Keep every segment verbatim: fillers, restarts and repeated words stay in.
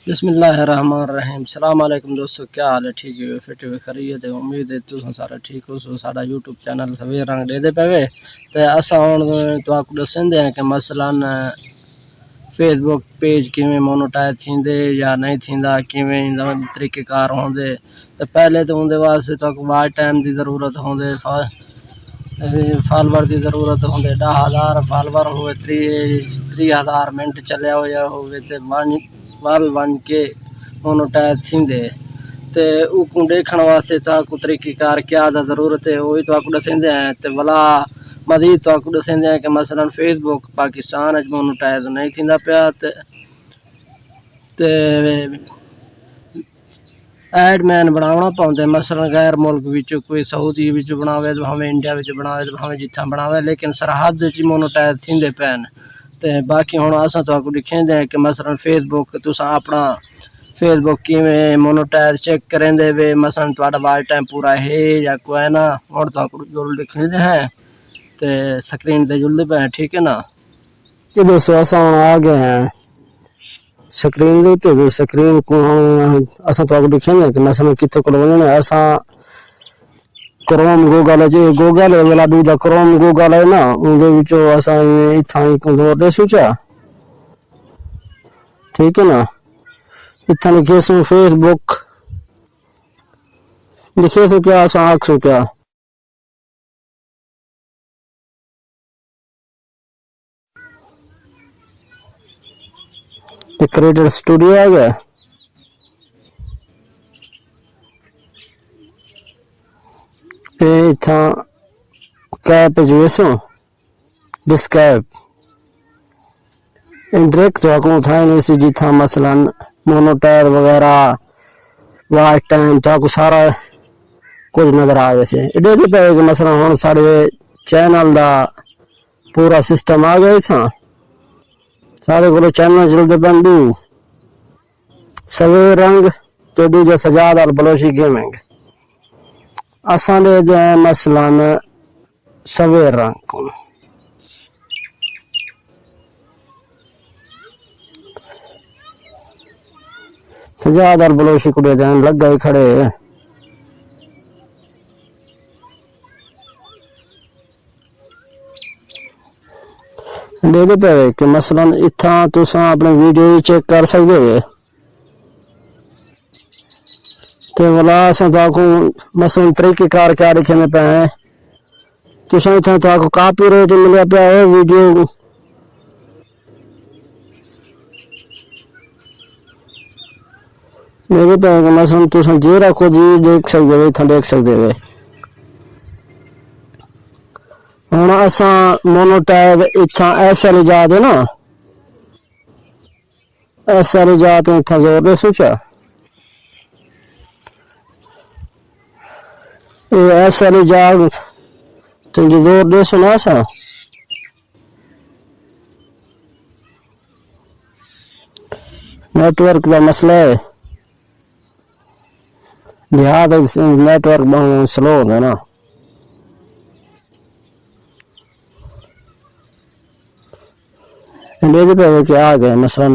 بسم اللہ الرحمن الرحیم۔ السلام علیکم دوستو، کیا حال ہے؟ ٹھیک ہے؟ فٹ ہے؟ خیریت ہے؟ امید ہے تساں سارے ٹھیک ہوسو۔ ساڈا یوٹیوب چینل سویر رنگ ݙیہدے پئے وے، تے اساں ہݨ تہاکوں ݙسیندے ہیں کہ مثلاً فیس بک پیج کیویں مونوٹائز تھیندے یا نہیں تھیندا، کیویں ایندا طریقہ کار ہوندے۔ تے پہلے تے اوندے واسطے تہاکوں واچ ٹائم دی ضرورت ہوندے، فا-، فالوور دی ضرورت ہوندے۔ ݙاہ ہزار فالوور ہووے، تریہہ، تریہہ ہزار منٹ چلیا ہویا ہووے تے ونڄ، ول ونڄ کے مونوٹائز تھیندے۔ تے اوکوں ݙیکھݨ واسطے تہاکوں طریقہ کار کیا دا ضرورت ہے، او وی تہاکوں ݙسیندے ہیں۔ تے ولا مزید تہاکوں ݙسیندے ہیں کہ مثلاً فیس بک پاکستان اچ مونوٹائز نہیں تھیندا پیا تے، تے ایڈمن بݨاوݨا پوندے، مثلاً غیر ملک وچوں، کوئی سعودی وچوں بݨاوے تے بھاویں انڈیا وچوں بݨاوے تے بھاویں جتھاں بݨاوے، لیکن سرحد وچ مونوٹائز تھیندے پئن۔ تے باقی ہݨ اساں تہاکوں ݙکھیندے ہیں کہ مثلاً فیس بک تساں اپݨا فیس بک کیویں مونوٹائز چیک کریندے وے، مثلاً تہاݙا واچ ٹائم پورا ہے یا کوئے نہ، ہݨ تہاکوں ڄل ݙکھیندے ہیں تے سکرین تے ڄلدے پئے ہیں، ٹھیک ہے نا؟ جی دوستو، اساں ہݨ آ ڳئے ہیں سکرین دے اتے، تے سکرین کوں ہݨ اساں تہاکوں ݙکھیندے ہیں کہ مثلاً کتھوں کول ونڄݨا ہے۔ اساں کروم گوگل ہے، جی گوگل ہے، ولا ݙوجھا کروم گوگل ہے نا، اوندے وچوں اساں ایویں اتھاں ہک زور ݙیسوں چا، ٹھیک ہے نا؟ اتھاں لکھیسوں فیس بک، لکھیسوں کیا، اساں آکھسوں کیا؟ تے کریٹر سٹوڈیو آ ڳیا۔ اے اتھاں کیپ وچ ویسوں، ڈسکیپ۔ اے ڈائریکٹ تہاکوں اتھاں ہی ویسی جتھاں مثلاً مونوٹائز وغیرہ، واچ ٹائم، تہاکوں سارا کجھ نظر آ ویسے۔ اے ݙیہدے پئے کہ مثلاً ہݨ ساݙے چینل دا پورا سسٹم آ ڳیا اتھاں۔ ساݙے کولوں چینل چلدے پئن ݙو، سویر رنگ تے ݙوجھا سجاد البلوچی گیمنگ۔ اساں ݙیہدے ہیں مثلاً سویر رنگ کوں۔ سجاد البلوچی کوں ݙیہدے ہیں، لڳا ہی کھڑے۔ ݙیہدے پئے کہ مثلاً اتھاں تساں اپݨی ویڈیو وی چیک کر سڳدے وے۔ تے ولا اساں تہاکوں مثلاً طریقہ کار کیا ݙکھیندے پئے ہیں۔ تساں اتھاں تہاکوں کاپی رائٹ ملیا پیا ہے ویڈیو۔ ݙیہدے پئے کہ مثلاً تساں جیڑھا کجھ وی ݙیکھ سڳدے وے، اتھاں ݙیکھ سڳدے وے۔ ہݨ اساں مونوٹائز اتھاں ایس ایل جا تے نا، ایس ایل جا تے اتھاں زور ݙیسوں چا۔ اے ایس ایل جا تے زور ݙیسوں نا اساں۔ نیٹ ورک دا مسئلہ ہے۔ دیہات وچ نیٹ ورک ٻہوں سلو ہوندا نا۔ ݙیہدے پئے کہ آ ڳئے، مثلاً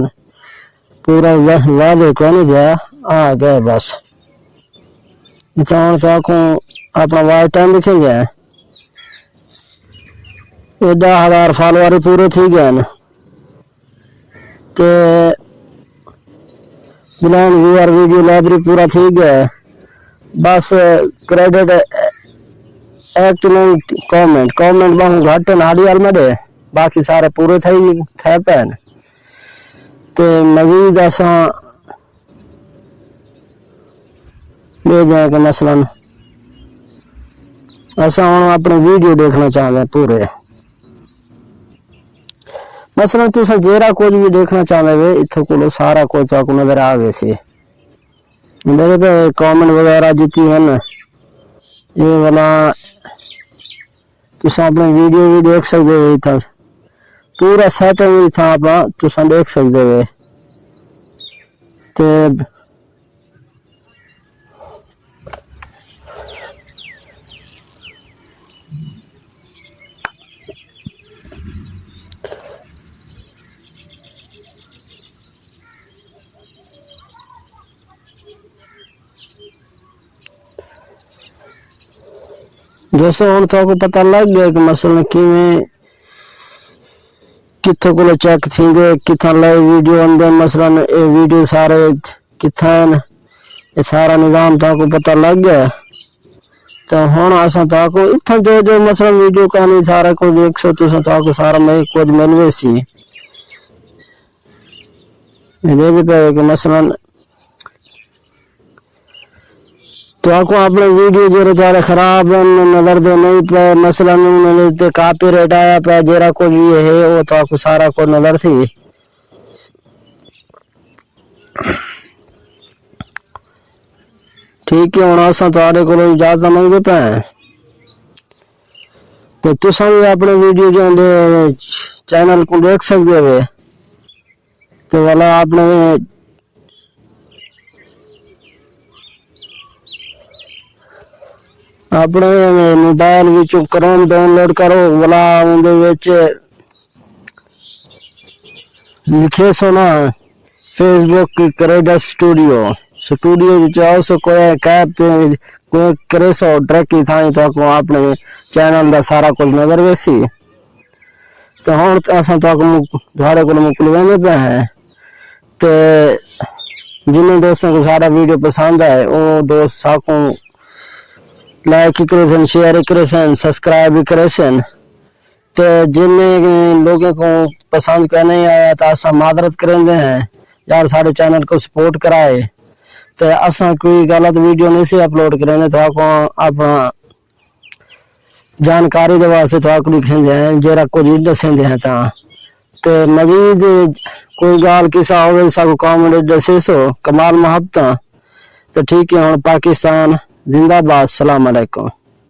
پورا واہ-، واضح کونی تھیا، آ ڳئے بس۔ اتھاں ہݨ تہاکوں اپݨا واچ ٹائم ݙکھیندے ہیں۔ اے ݙاہ ہزار فالوور پورے تھی ڳئے ہن۔ تے بلائنڈ ویور ویڈیو لائبریری پورا تھی ڳیا ہے۔ بس کریڈٹ ایکٹ نئیں، کمنٹ، کمنٹ ٻہوں گھٹ ہن ہاݙی حال میݙے، باقی سارے پورے تھئی، تھئے پئے ہن۔ تے مزید اساں ݙیہدے ہیں کہ مثلاً اساں ہݨ اپݨے ویڈیو ݙیکھݨا چاہندے ہیں پورے۔ مثلاً تساں جیڑھا کجھ وی ݙیکھݨا چاہندے وے، اتھوں کولوں سارا کجھ تہاکوں نظر آ ویسی۔ میݙے تے کمنٹ وغیرہ جتنی ہن، اے ولا تساں اپݨے ویڈیو وی ݙیکھ سڳدے وے اتھاں۔ پورا سیٹنگ اتھاں اپݨا تساں ݙیکھ سڳدے وے۔ تے دوستو، ہݨ تہاکوں پتہ لڳ ڳیا کہ مثلاً کیویں، کتھوں کولوں چیک تھیندے، کتھاں لائیو ویڈیو آندے۔ مثلاً اے ویڈیو سارے کتھاں ہن، اے سارا نظام تہاکوں پتہ لڳ ڳیا۔ تے ہݨ اساں تہاکوں اتھاں جو جو مثلاً ویڈیو کہانی سارا کجھ ݙیکھسو، تساں، تہاکوں سارا میں کجھ مل ویسی۔ ݙیہدے پئے کہ مثلاً تہاکوں اپݨے ویڈیو جیڑھے تہاݙے خراب ہن، نظر دے نہیں پئے، مثلاً انہاں دے تے کاپی رائٹ آیا پیا، جیڑھا کجھ وی ہے، او تہاکوں سارا کجھ نظر تھی۔ ٹھیک ہے، ہݨ اساں تہاݙے کولوں اجازت منگدے پئے ہیں۔ تے تساں وی اپݨے ویڈیو جیندے چینل کوں ݙیکھ سڳدے وے۔ تے ولا اپݨے، اپݨے موبائل وچوں کروم ڈاؤن لوڈ کرو، ولا اوندے وچ لکھیسو نا، فیس بک کریٹر سٹوڈیو۔ سٹوڈیو وچ آؤسو، کوئی ایپ تے کوئی کریسو ٹریک، اتھاں تہاکوں اپݨے چینل دا سارا کجھ نظر ویسی۔ تے ہݨ تے اساں تہاکوں مک-، تہاݙے کولوں مکلویندے پئے ہیں۔ تے جنہیں دوستاں کوں ساݙا ویڈیو پسند آئے، او دوست ساکوں لائک ہی کریسن، شیئر ہی کریسن، سبسکرائب ہی کریسن۔ تے جنہیں لوگوں کوں پسند کوئی نہیں آیا، تاں اساں معذرت کریندے ہیں۔ یار، ساݙے چینل کوں سپورٹ کرائے۔ تے اساں کوئی غلط ویڈیو نہیں سی اپلوڈ کریندے، تہاکوں اپݨا جانکاری دے واسطے تہاکوں ݙکھیندے ہیں، جیڑھا کجھ ݙسیندے ہیں تاں۔ تے مزید کوئی ڳالھ قصہ ہووے، ساکوں کمنٹ ݙسیسو۔ کمال محبتاں۔ تے ٹھیک ہے، ہݨ پاکستان زندہ باد، السلام علیکم۔